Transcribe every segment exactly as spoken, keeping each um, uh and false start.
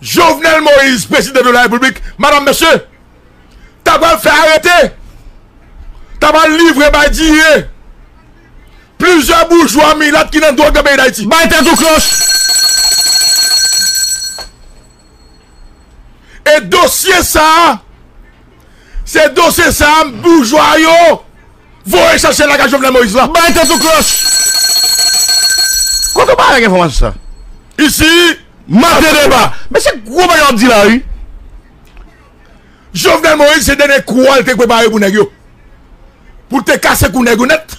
Jovenel Moïse, prezidan de la repiblik, madanm, mesye, ta pral fè arete, ta pral livre bay Diye plizyè boujwa milat ki nan dwòg nan peyi Dayiti. Bay tèt ou klòch! E dosye sa a, se dosye sa a boujwa yo voye chache lakay Jovenel Moïse la. Bay tèt ou klòch! Kote w pa avèk enfòmasyon sa? Isi, Maten deba. Men se gwo bagay w ap di la, wi. Jovenel Moïse se dènye kou a l te prepare pou nèg yo. Pou l te kase kou nèg yo nèt.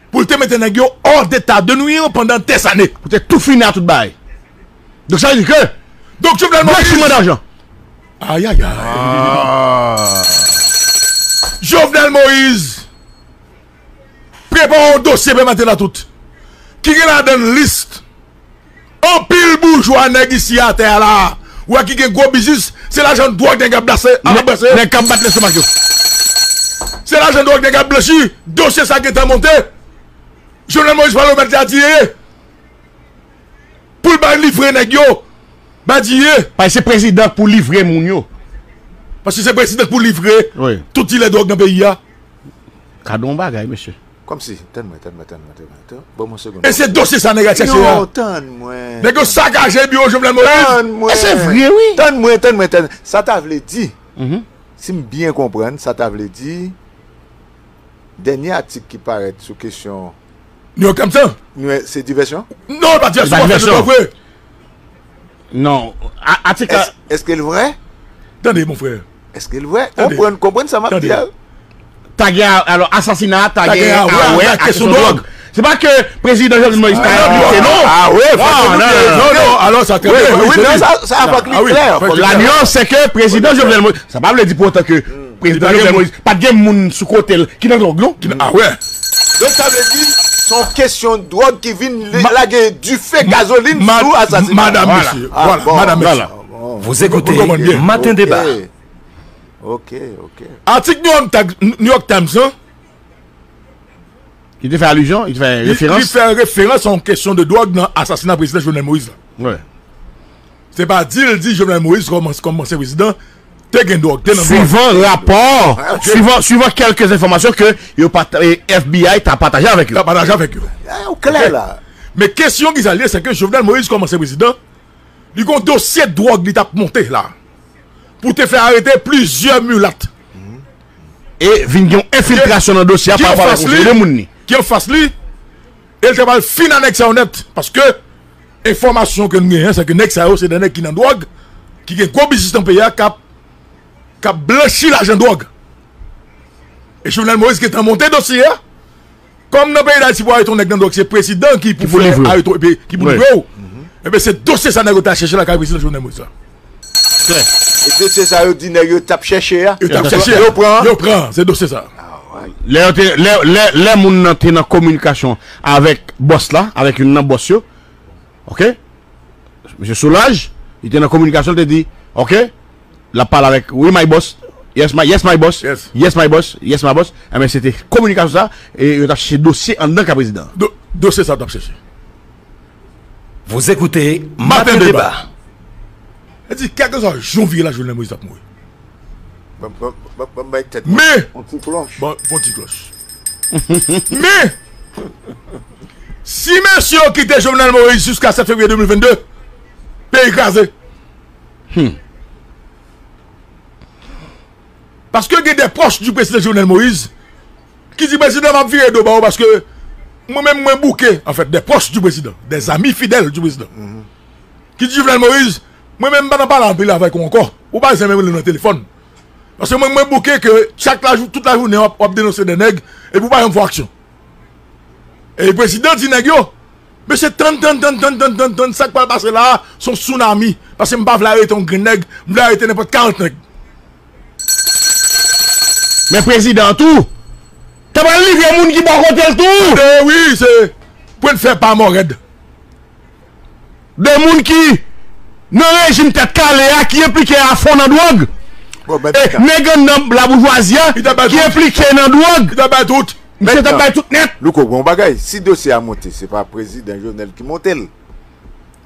Pou l te mete nèg yo hors d'état de nuire pandan des années. Pou te tou fini a tout bagay. Donk sa vle di ke Donk Jovenel Moïse blanchiman dajan. Ayayay. Jovenel Moïse prepare yon dosye pèmaten la tout ki gen ladan l lis anpil boujwa nèg isi atè a la a. Ou wè ki gen gwo biznis, se lajan dwòg nèg ap brase, ap brase. Nèg k ap bat lestomak yo. Se lajan dwòg nèg ap blanchi. Dosye sa gentan monte. Jovenel Moïse pral remèt li a Diye pou l bay livre nèg yo. Bay Diye. Paske se prezidan k pou livre moun yo. Paske se prezidan k pou livre tout dilè dwòg nan peyi a. Gade yon bagay, mesye. Kòmsi, tann mwen, tann mwen, tann mwen, tann mwen. Tann, ban mwen yon segonn. E se dosye sa nèg yo ap chèche a. Non, tann mwen. Nèg yo sakaje biwo Jovenel Moïse. Tann mwen. E se vre, wi. Tann mwen, tann mwen, tann. Sa ta vle di, si m byen konprann, sa ta vle di, dènye atik ki parèt sou kesyon New York Times lan? Se divèsyon? Non, pa divèsyon, pa divèsyon. Non, atik la. Èske l vrè? Tande, mon frè. Èske l vrè? Konprann, konprann sa m ap di a. Ta gen, alò, asasina, ta gen a wè ak kesyon dwòg. Se pa ke prezidan Jovenel Moïse ta enplike, non. Ah, wi, non, non, non, alò, sa trè byen, wi, wi, non, sa, sa fòk li klè. La nuance, se ke prezidan Jovenel Moïse, sa pa vle di pou otan ke prezidan Jovenel Moïse pa t gen moun sou kote l ki nan dwòg, non. Ki nan, ah, wè. Donk, sa vle di, se yon kesyon dwòg ki vin lage dife gazolin sou asasina. Madam, mesye, vwala, madam, mesye. Vous écoutez Matin Débat. Ok, ok. Atik New York Times, New York Times lan, ki te fè alizyon, li te fè referans. Li fè referans a yon kesyon de dwòg nan asasina prezidan Jovenel Moïse la. Wi. Se pa di l di Jovenel Moïse kòm ansyen prezidan te gen dwòg, te nan dwòg. Suivant rapò, suivant, suivant kèlke enfòmasyon ke yo, F B I ta pataje avèk yo. Ta pataje avèk yo. Ou klè la. Men kesyon ki sa l ye, se ke Jovenel Moïse kòm ansyen prezidan, li gon dosye dwòg li t ap monte la. Pou te fè arete plizyè milat. E vin gen yon enfiltrasyon nan dosye a pa rapò avèk yon seri de moun li. Ki anfas li, e l te pral fin a nèg sa yo nèt. Paske enfòmasyon ke nou genyen, se ke nèg sa yo se de nèg ki nan dwòg, ki gen gwo biznis nan peyi a, k ap, k ap blanchi lajan dwòg. E Jovenel Moïse gentan monte dosye a. Kòm nan peyi Dayiti pou arete yon nèg nan dwòg, se prezidan ki pou fè arete, epi ki pou livre w. Ebyen, se dosye sa nèg yo t al chèche lakay prezidan Jovenel Moïse la. Klè. E dosye sa yo di nèg yo t ap chèche a? Yo t ap chèche a. Yo pran. Yo pran, se dosye sa. Lè yo te, lè, lè, lè moun nan te nan kominikasyon avèk bòs la, avèk youn nan bòs yo, ok? Mesye Soulage, li te nan kominikasyon, li te di, ok, l ap pale avèk, wi, my boss, yes, my, yes, my boss, yes, my boss, yes, my boss. Enben, se te kominikasyon sa, e yo t ap chèche dosye anndan ka prezidan an. Dosye sa yo t ap chèche. Vous écoutez Matin Débat. Li di, kèlkeswa jan w vire la, Jovenel Moïse ap mouri. Ban, ban, ban, ban m bay tèt mwen yon ti klòch. Men, bon, bon ti klòch. Men, si mesye yo kite Jovenel Moïse jiska sèt fevriye de mil vennde, peyi kraze. Paske gen de pwòch di prezidan Jovenel Moïse ki di, prezidan, m ap vire do ba ou paske mwen menm mwen bouke, anfèt, de pwòch di prezidan, de zanmi fidèl di prezidan, ki di Jovenel Moïse, mwen menm m pa nan pale anpil avèk ou ankò. Ou pa bezwen menm rele m nan telefòn. Paske mwen, mwen bouke ke chak lajou, tout lajounen w ap, w ap denonse de nèg, epi w pa janm fè aksyon. E prezidan di nèg yo, mesye, tann, tann, tann, sa k pral pase la a, se yon tsunami. Paske m pa vle arete yon grenn nèg, m vle arete nenpòt karant nèg. Men prezidan an tou, ta pral livre moun ki bò kote l tou. Tande, wi, se pwen fè pa mò rèd. De moun ki nan rejim tèt kale a, ki enplike a fon nan dwòg. E nèg anndan laboujwazi a, ki enplike nan dwòg. Li t ap bay tout. Misye t ap bay tout nèt. Louko, bon bagay, si dosye a monte, se pa prezidan Jovenel ki monte l.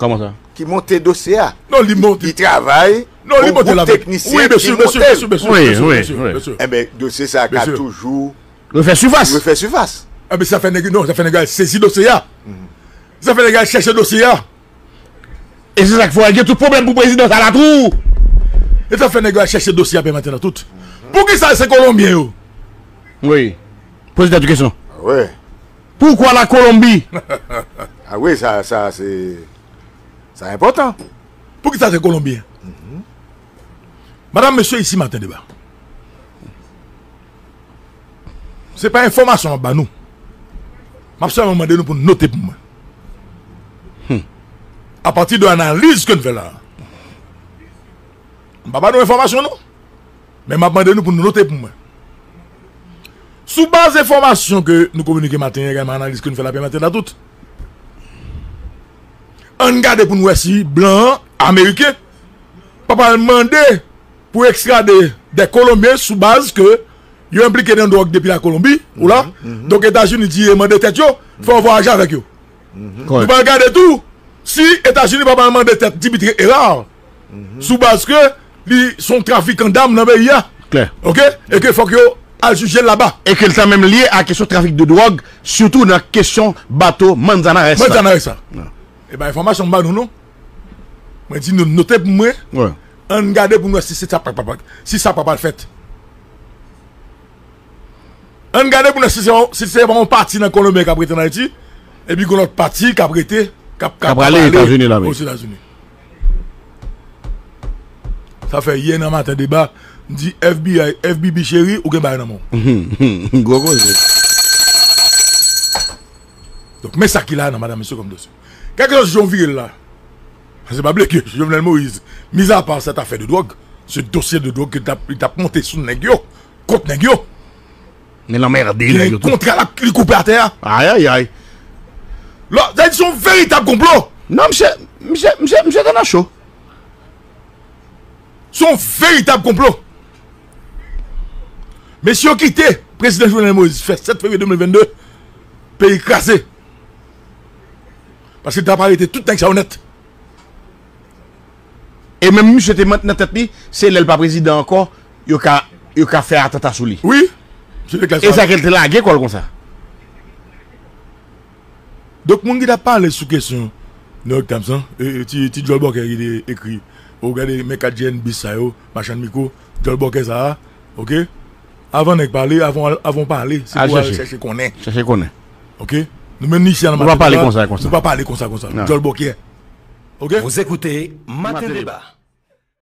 Kòman sa? Ki monte dosye a. Non, li monte. Li travay. Non, li monte la. Teknisyen, wi, byen si, byen si, byen si, byen si. Enben, dosye sa a ka toujou refè sifas. Refè sifas. Enben, sa fè nèg, non, sa fè nèg al sezi dosye a. Sa fè nèg al chèche dosye a. E se sa k fè w al gen tout pwoblèm pou prezidan sa la tou. E sa fè nèg yo al chèche dosye a pèmèt nan tout. Poukisa se Kolonbyen yo? Wi. Poze tèt ou kesyon. Wi. Pourquoi la Colombie? Ah wi, sa, sa, se, sa enpòtan. Poukisa se Kolonbyen? Madanm, mesye, isi maten deba. Se pa enfòmasyon m ap ba nou. M ap sèlman mande nou pou n note pou mwen. Apati de analiz ke n fè la. M pa ba nou enfòmasyon non. Men m ap mande nou pou n note pou mwen. Sou baz enfòmasyon ke nou kominike maten an, egalman analiz ke n fè la pèmèt la tout. Ann gade pou n wè si blan an, ameriken, pa pral mande pou ekstrade de Kolonbyen sou baz ke yo enplike nan dwòg depi la Kolonbi, ou la. Donk Etazini di e mande tèt yo, fè yon vwayaje avèk yo. Nou pral gade tou si Etazini pa pral mande tèt Dimitri Hérard sou baz ke li se yon trafikan dam nan peyi a. Klè. Oke? E ke fòk yo al jije l laba. E ke l ta menm lye a kesyon trafik de dwòg, sitou nan kesyon bato Manzanares la. Manzanares la. E ba enfòmasyon m ba nou non. Mwen di nou note pou mwen. Ann gade pou nou wè si se sa pa, pa, pa, si sa pa pral fèt. Ann gade pou nou wè si se, si se pa yon pati nan Kolonbyen k ap rete ann Ayiti, epi gon lòt pati k ap rete, k ap, k ap prale Etazini la menm. Ozetazini. Sa fè yè nan maten deba, m di F B I, F B B cheri, ou gen bagay nan men w. Gwo koze. Donk, men sa ki la nan madanm mesye kòm dosye. Kèlkeswa jan w vire l la, paske pa bliye ke Jovenel Moïse, mizapa sèt afè de dwòg, se dosye de dwòg ke t ap, li t ap monte sou nèg yo, kont nèg yo. Men l anmède nèg yo tou. Gen kontra l ap, li koupe atè a. Ayayay. Lò, sa di se yon veritab konplo. Non, misye, misye, misye, misye te nan cho. Se yon veritab konplo. Mesye yo kite prezidan Jovenel Moïse fè sèt fevriye de mil vennde, peyi kraze. Paske l ta pa rete tout nèg sa yo nèt. E menm misye te met nan tèt li, se lè l pa prezidan ankò, yo ka, yo ka fè atanta sou li. Wi. Misye te klè sa. E sa ke l te lage kò l konsa. Donk, moun ki t ap pale sou kesyon New York Times lan, e, e, ti, ti djòl bòkè ki te ekri, ou gade men kat G N B sa yo, machann mikwo, djòl bòkè sa a, oke? Avan nèg pale, avan, avan w pale, se pou w al chèche konnen. Chèche konnen. Oke? Nou menm isi a nan maten la, nou pa pale konsa, konsa. Nou pa pale konsa, konsa. Djòl bòkè. Oke? Vous écoutez Matin Débat.